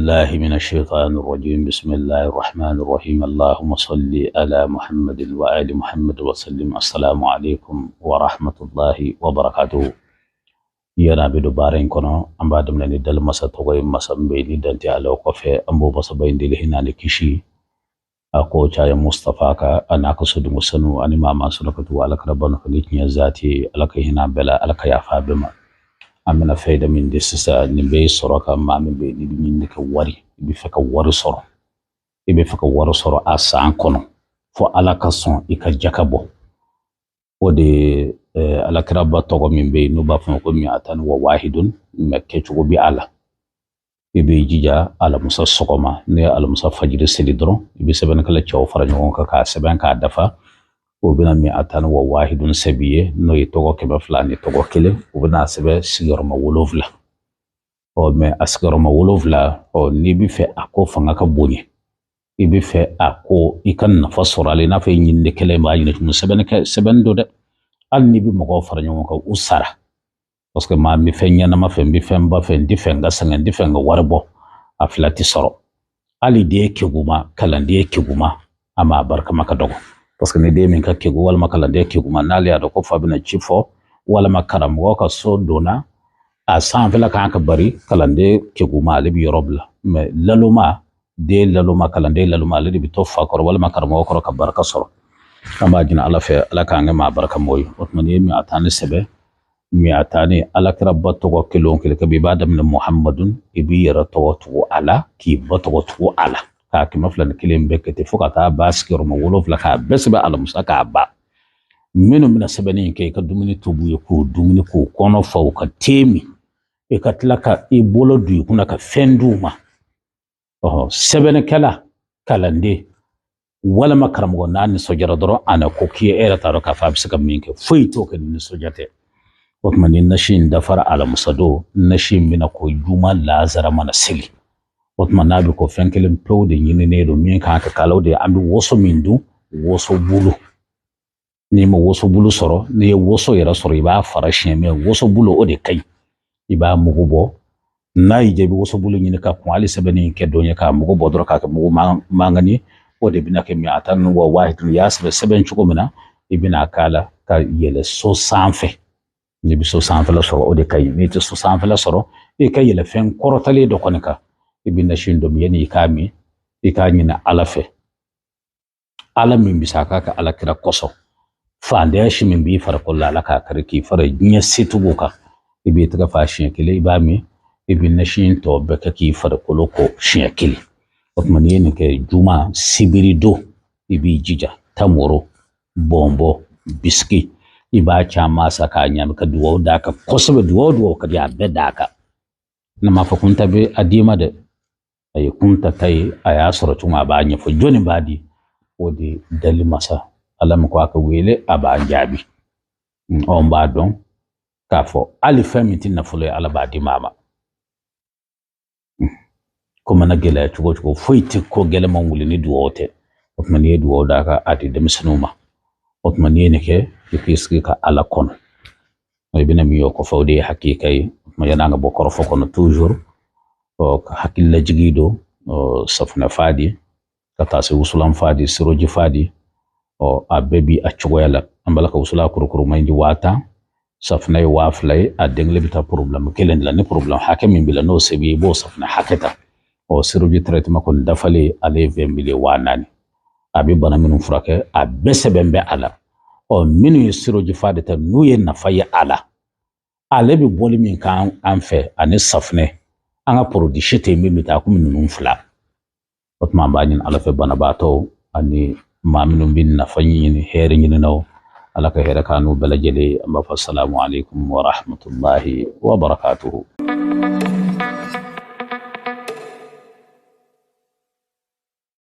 الله من الشيطان الرجيم. بسم الله الرحمن الرحيم. اللهم صل على محمد وآل محمد وسلم. السلام عليكم ورحمة الله وبركاته. Yana bɛ don baara in kɔnɔ, an b'a daminɛ ni dali masa tɔgɔ ye, masa min bɛ yen ni dan tɛ ala o kɔfɛ. An b'o masaba in deli hinɛ ani kisi a ko caya Mustafa ka a n'a ka sodenko sanu ani maa maa sɔrɔ ka tugu ala kɛra ba nɔfɛ ni tiɲɛ zati ye. Ala ka hinɛ a bɛɛ la, Ala ka yafa a bɛɛ ma. An bɛna fɛn min di sisan, nin bɛ sɔrɔ ka maa min bɛ yen n'i bɛ ɲini ka wari, i bɛ fɛ ka wari sɔrɔ, i bɛ fɛ ka wari sɔrɔ a san kɔnɔ fo Ala ka sɔn i ka jaka bɔ. O de ye alakiraba tɔgɔ min bɛ yen n'u b'a fɔ ko mi'atan wa wahidun, mɛ kɛcogo bɛ a la. I b'i jija alamusa sɔgɔma, n'i ye alamusa fajiri seli dɔrɔn, i bɛ sɛbɛnnikɛla cɛw fara ɲɔgɔn kan k'a sɛbɛn k'a dafa. O bɛna mi'atan wa wahidun sɛbɛn ye, n'o ye tɔgɔ 201. U bɛna sɛbɛn sigiyɔrɔma 7. Ɔ mɛ a sigiyɔrɔma 7, ɔ n'i bɛ fɛ a ko fanga ka bonya, i bɛ fɛ a ko i ka nafa sɔrɔ a la, i n'a fɔ i ɲininikɛla in b'a ɲini cogo min, sɛbɛnni kɛ, sɛbɛnni don dɛ. Hali n'i bɛ mɔgɔw fara ɲɔgɔn kan, u sara, parce que maa n bɛ fɛn ɲɛnama fɛ, n bɛ fɛn ba fɛ, n tɛ fɛ n ka sɛgɛn, n tɛ fɛ n ka wari bɔ, a fila tɛ sɔrɔ. Hali den keguma, kalanden keguma, a ma barikama ka dɔgɔ, parce que ni den min ka kegu walima kalanden keguma, n'ale y'a dɔn ko fa bɛna ci fɔ walima karamɔgɔ ka so donna a sanfɛla kan ka bari, kalanden keguma ale bɛ yɔrɔ bila. Mɛ laloma den, laloma kalanden, laloma ale de bɛ to fa kɔrɔ walima karamɔgɔ kɔrɔ ka barika sɔrɔ. An b'a ɲini Ala fɛ, Ala k'an kɛ maa barika mɔgɔ ye. O tuma n'i ye mi'atan sɛbɛn, mi'atan alakiraba tɔgɔ kelen o kelen kabi i b'a daminɛ Muhammadun, i b'i yɛrɛ tɔgɔ tugu a la, k'i ba tɔgɔ tugu a la, k'a 201 bɛɛ kɛ ten fo ka taa ba sigiyɔrɔma 7, k'a bɛɛ sɛbɛn alamusa k'a ban. Minnu bɛna sɛbɛnni in kɛ, i ka dumuni tobi ye k'o dumuni k'o kɔnɔ fa, u ka te min, i ka tila ka i bolo don i kunna ka fɛn d'u ma. Ɔhɔ, sɛbɛnnikɛla, kalanden walima karamɔgɔ, n'a nisɔndiyara dɔrɔn, a na ko k'i ye, e yɛrɛ t'a dɔn k'a fɔ a bɛ se ka min kɛ, foyi t'o kɛ ni nisɔndiya tɛ. O tuma ni nasi in dafara alamisa don, nasi in bɛna ko juma lazara mana seli. O tuma n'a bɛ ko fɛn kelen pewu de ɲininen don min kan ka k'a la, o de ye an bɛ woso min dun, woso bulu. N'i ma woso bulu sɔrɔ, n'i ye woso yɛrɛ sɔrɔ, i b'a fara siɲɛ, mɛ woso bulu o de ka ɲi. I b'a mugu bɔ, n'a y'i diya i bɛ woso bulu ɲini ka kun hali sɛbɛnni in kɛ don ye, k'a mugu bɔ dɔrɔn k'a kɛ mugu mangani. O de bɛna kɛ mi'atan wa wahidun. I y'a sɛbɛn sɛbɛn cogo min na, i bɛna k'a la ka yɛlɛ so sanfɛ. N'i bɛ so sanfɛla sɔrɔ, o de ka ɲi. N'i tɛ so sanfɛla sɔrɔ, i ka yɛlɛ fɛn kɔrɔtalen dɔ kɔni kan. I bɛ nasi in dɔn, yanni i k'a min, i k'a ɲini Ala fɛ, Ala min bɛ se a k'a kɛ ala kira kosɔn, fandenya si min b'i farikolo la, Ala k'a kari k'i fara diɲɛ setigiw kan. I b'i tɛgɛ fa siɲɛ kelen, i b'a min, i bɛ nasi in tɔ bɛɛ kɛ k'i farikolo ko siɲɛ kelen. O tuma n'i ye nin kɛ juma sibiri don, i b'i jija tamoro, bɔnbɔn, bisiki, i b'a caman san k'a ɲami ka dugawu d'a kan kosɛbɛ. Dugawu dugawu ka di, a bɛɛ d'a kan. Ne m'a fɔ kunta bɛ a d'i ma dɛ, a ye kunta ta ye, a y'a sɔrɔ cogo min a b'a ɲɛfɔ. Jɔnni b'a di? O de dali masa Ala min ko a ka wele, a b'a jaabi. Anw b'a dɔn k'a fɔ hali fɛn min tɛ nafolo ye, Ala b'a di maa ma. Ko mana gɛlɛya cogo o cogo, foyi tɛ ko gɛlɛman wuli ni dugawu tɛ. O tuma n'i ye dugawu d'a kan, a di denmisɛnninw ma. O tuma n'i ye nin kɛ, i k'i sigi ka Ala kɔnɔ, i bɛna min ye o kɔfɛ, o de ye hakika ye. O tuma yan'an ka bɔ kɔrɔfɔ kɔnɔ, toujours ɔ ka hakililajigi don, ɔ safunɛ fa di ka taa se wusulan fa di, siroji fa di, ɔ a bɛɛ bi a cogoya la. An b'a la ka wusulan kurukuru in di 10,000, safunɛ ye 2000 ye. A den kelen bɛ taa problème kelen de la. Ni problème hakɛ min b'i la, n'o se b'i ye, i b'o safunɛ hakɛ ta. Ɔ siroji traitement kɔni dafalen, ale ye 20 mille, 4000. A bɛ bana minnu furakɛ, a bɛɛ sɛbɛn bɛ a la. Ɔ minnu ye siroji fa de ta, n'u ye nafa ye a la, ale bɛ bɔli min k'an an fɛ ani safunɛ, an ka produit si tɛ yen min bɛ taa komi ninnu fila. O tuma an b'a ɲini Ala fɛ, banabaatɔw ani maa minnu bɛ nafa ɲini, hɛrɛ ɲininaw, Ala ka hɛrɛ k'an n'u bɛɛ lajɛlen. An b'a fɔ salamu aleykum wa rahmatulahi wa barakatuhu.